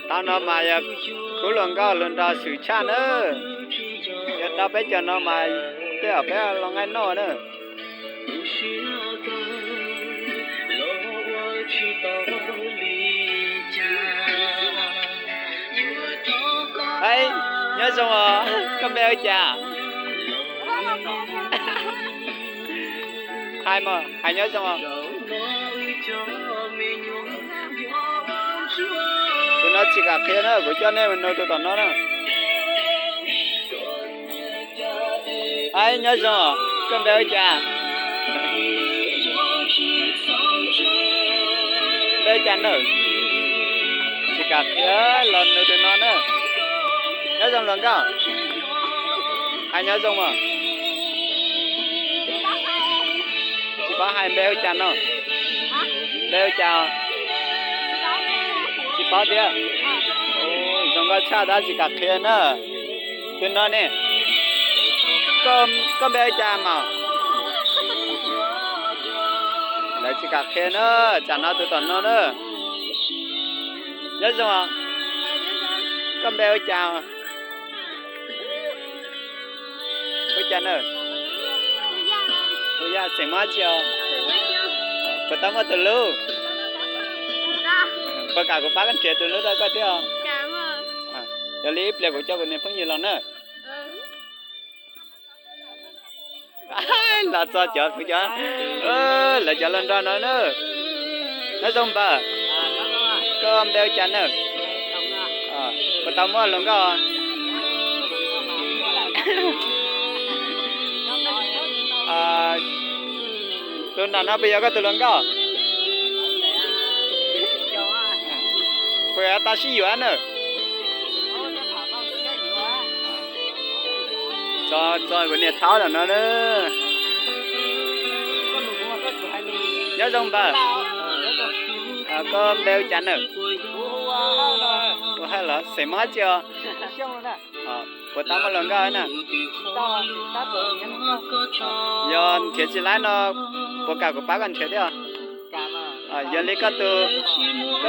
Tau no mas yog khub hluas nkauj hluas nraug xwm tshaj na. Yog tau peb cov no mas tej zaum peb los nqaij noj na. Hais, nyob zoo os, koj npe hu cas? Hais mas, hais nyob zoo os. Tus no tsis kam qhia na, kuv coj nej mus nug tus tom no na. Hais, nyob zoo os, koj npe hu cas? Npe hu cas na? Tsis kam qhia, los nug tus no na. Nyob zoo hluas nkauj. Hais nyob zoo os. Tsis paub hais npe hu cas no? Npe hu cas? Tsis paub thiab. Zoo nkauj tshaj tab tsis kam qhia na. Tus no ne, koj npe hu cas mas? Lawv tsis kam qhia na, tsam no tus tom no na. Nyob zoo os, koj npe hu cas? Hu cas na? Hu yam, xeem Hmoob tsi os? Puas tau muaj tus hlub? Puas kam kuv pab koj nrhiav tus hlub rau koj thiab os? Yog li ib pliag kuv coj kuv niag phooj ywg los na. Los txog cov kuv cov, lawv cov hluas nraug no na. Nyob zoo npawg, koj npe hu cas na? Puas tau muaj hluas nkauj? Tus nram no puas yog koj tus hluas nkauj? Puas yog tau sib yuav na? Tso, tso kuv niam thaub lawm no na. Nyob zoo npawg, koj npe hu cas na? Ua Hawj los, xeem Hmoob tsi os? Puas tau muaj hluas nkauj na? Yog nrhiav tsis laib no, puas kam kuv pab koj nrhiav thiab? Yog li koj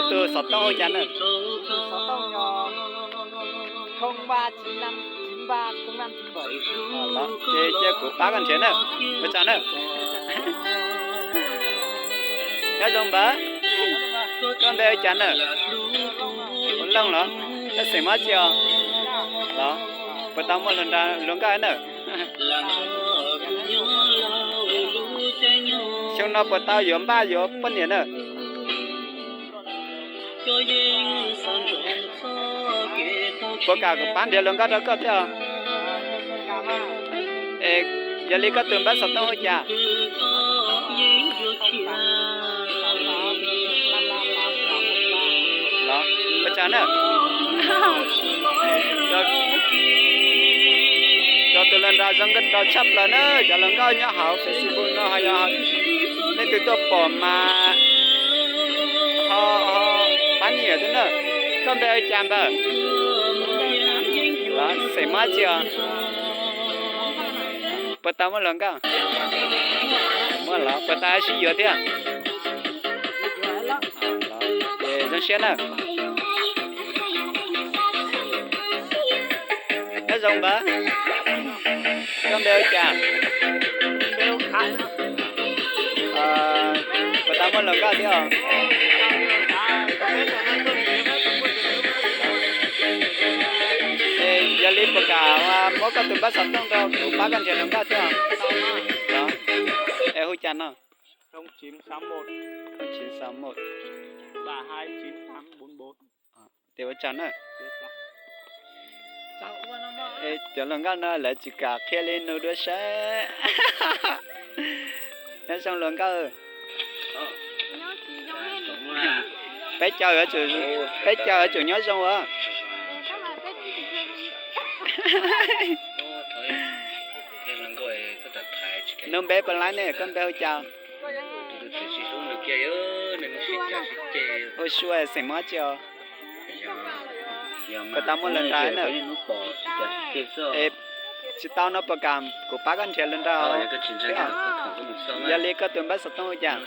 tus xov tooj hu cas na? Ces cia kuv pab koj nrhiav na. Ua tsaug na. Nyob zoo npawg, koj npe hu cas na? Ua Looj los, koj xeem Hmoob tsi os? Los, puas tau muaj hluas nkauj na? Xyoo no puas tau yuav npaj yuav poj niam na? Puas kam kuv pab nrhiav hluas nkauj rau koj thiab? Es yog li koj tus npawb xov tooj hu cas? Los, ua tsaug na. Cov tus hluas nraug zoo nkauj tshaj plaws na, cov hluas nkauj nyob hauv Facebook no ho yog leej twg tuaj pom mas ho pab nyiam thiab na. Koj npe hu cas npawg? Los, xeem Hmoob tsi os? Puas tau muaj hluas nkauj? Muaj los, puas tau sib yuav thiab? Ces zoo siab na. Nyob zoo npawg, koj npe hu cas? Puas tau muaj hluas nkauj thiab os? Es yog li puas kam muab koj tus npawb xov tooj rau kuv pab koj nrhiav hluas nkauj thiab os? Es hu cas no? Ces ua tsaug na. Cov hluas nkauj no lawv tsis kam qhia li, nug dua saib. Nyob zoo hluas nkauj. Peb caug yuav tsum, peb caug yuav tsum nyob zoo as. Nug npe puas laib ne, koj npe hu cas? Hu Sua, xeem Hmoob tsi os? Puas tau muaj hluas nraug na? Es tsis tau no puas kam kuv pab koj nrhiav hluas nraug thiab? Yog li koj tus npawb xov tooj ua cas?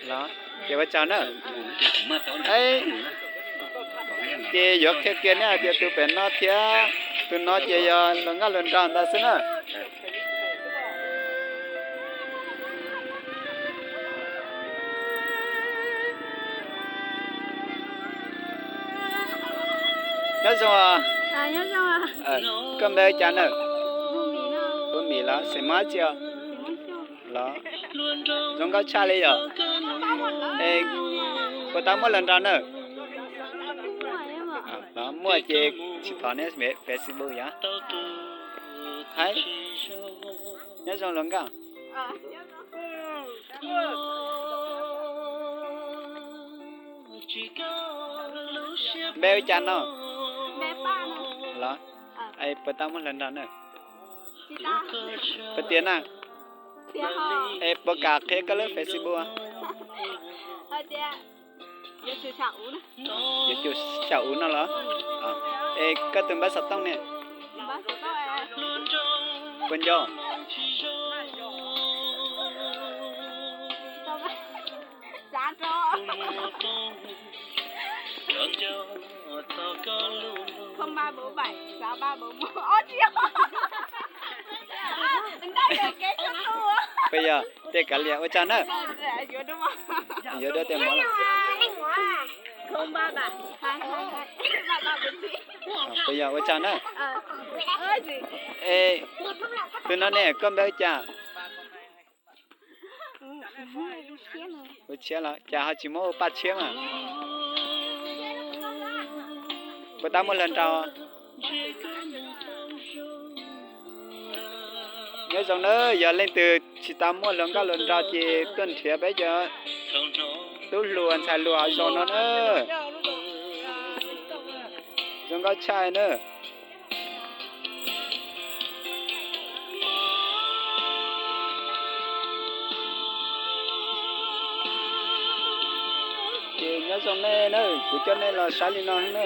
Los, ces ua tsaug na. Ces yuav qhia kiag nej hais tias tus pem no thiab tus no ces yog luag nkauj luag nraug ntawd xwb na. Nyob zoo os. Koj npe hu cas na? Hu Mim los, xeem Hmoob tsi os? Los, zoo nkauj tshaj li yom. Es puas tau muaj hluas nraug na? Los muaj ces tsis thov neb Facebook yom. Hais, nyob zoo hluas nkauj. Npe hu cas no? Los, es puas tau muaj hluas nraug na? Puas tiav na? Es puas kam qhia koj lub Facebook? Yuav cuag xya uv no los? Es koj tus npawb xov tooj ne? Puas nco? Puas yog? Tej kav liam, ua tsaug na. Yuav dua tej mov lawm. Puas yog? Ua tsaug na. Es tus no ne, koj npe hu cas? Hu Tshiab los, cas ho tsis muab hu Paj Tshiab mas? Puas tau muaj hluas nraug? Nyob zoo na, yog leej twg tsis tau muaj hluas nkauj hluas nraug ces tuaj nrhiav peb cov tub hluas ntxhais hluas hauv zos no na. Zoo nkauj tshaj na. Ces nyob zoo nej na, kuv coj nej los saib li no na.